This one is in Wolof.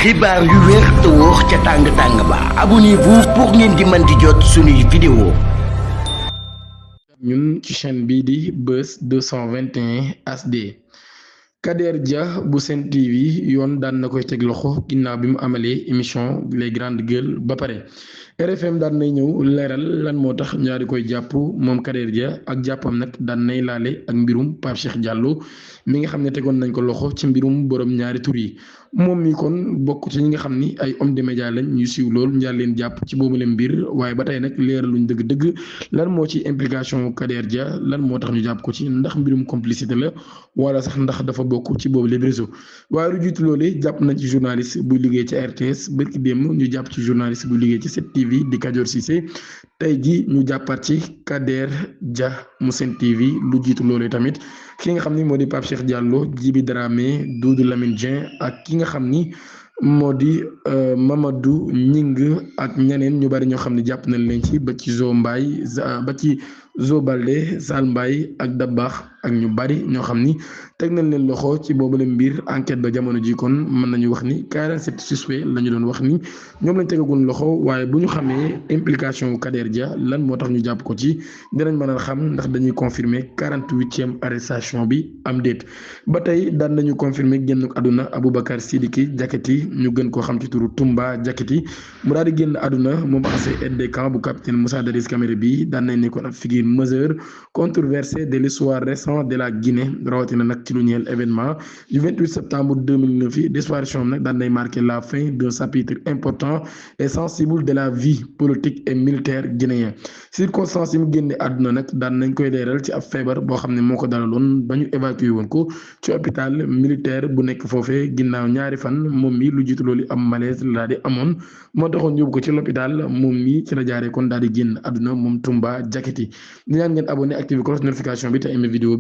xibaar yu wér te wóor ca tàng-tàng ba abonnez-vous pour ngeen di mën di jot suñuy vidéo. ñun ci chaîne bii di Buzz 221 HD. Kader Dia bu Sen TV yoon daan na koy teg loxo ginnaaw bi mu amalee émission les grandes gueules ba pare RFM daan nay ñëw leeral lan moo tax ñaari koy jàpp moom Kader Dia ak jàppam nag daan nay laale ak mbirum Pape Cheikh Diallo mi nga xam ne tegoon nañ ko loxo ci mbirum borom ñaari tur yi moom mi kon bokk ci ñi nga xam ni ay homme de média lañ ñu siiw lool ñaar leen jàpp ci boobu leen mbir waaye ba tey nag leeraluñ dëgg-dëgg lan moo ci implication Kader Dia lan moo tax ñu jàpp ko ci ndax mbirum complicité la wala sax ndax dafa bokk ci boobu les réseaux waaye lu jiitu loolee jàpp nañ ci journaliste buy liggéey ci RTS bërki démb ñu jàpp ci journaliste buy liggéey ci 7TV di Kadior Cissé tey ji ñu jàppaat ci Kader Dia mu Sen TV lu jiitu loolee tamit ki nga xam ni moo di Pape Cheikh Diallo Djiby Dramé Doudou Lamine Dieng ak ki nga xam ni moo di Mamadou Ñing ak ñeneen ñu bari ñoo xam ne jàpp nañ leen ci ba ci Zo Mbaye ba ci Zo Balde Sal Mbaye ak Dabax ak ñu bari ñoo xam ni teg nañ leen loxo ci boobule mbir enquête ba jamono ji kon mën nañu wax ni 47 suspects la ñu doon wax ni ñoom lañ tegagun loxo waaye bu ñu xamee implication Kader Dia lan moo tax ñu jàpp ko ci dinañ mën a xam ndax dañuy confirmer 48e arrestation bi am déet ba tey daan nañu confirmer génn àdduna Aboubacar Sidiki Diakhaté ñu gën koo xam ci turu Toumba Diakhaté mu daal di génn àdduna moom ancien aide de camp bu capitaine Moussa Dadis Camara bi daan nañ nekkoon ab figure majeure controversée de l'histoire récente de la Guinée rawatina nag ci lu ñeel événement du 28 septembre 2009 yi disparition nag daan nay marqué la fin d'un chapitre important et sensible de la vie politique et militaire guinéen circonstances yi mu génne àdduna nag daan nañ koy leeral ci ab feebar boo xam ne moo ko dalaloon ba ñu évacué woon ko ci hôpital militaire bu nekk foofee ginnaaw ñaari fan moom mi lu jiitu loolu am malaise la daal di amoon moo taxoon yóbbu ko ci l'hôpital moom mi ci la jaaree kon daal di génn àdduna moom Toumba Diakhaté di ñaan ngeen abonné activé cloche notification bi te aimé vidéo bi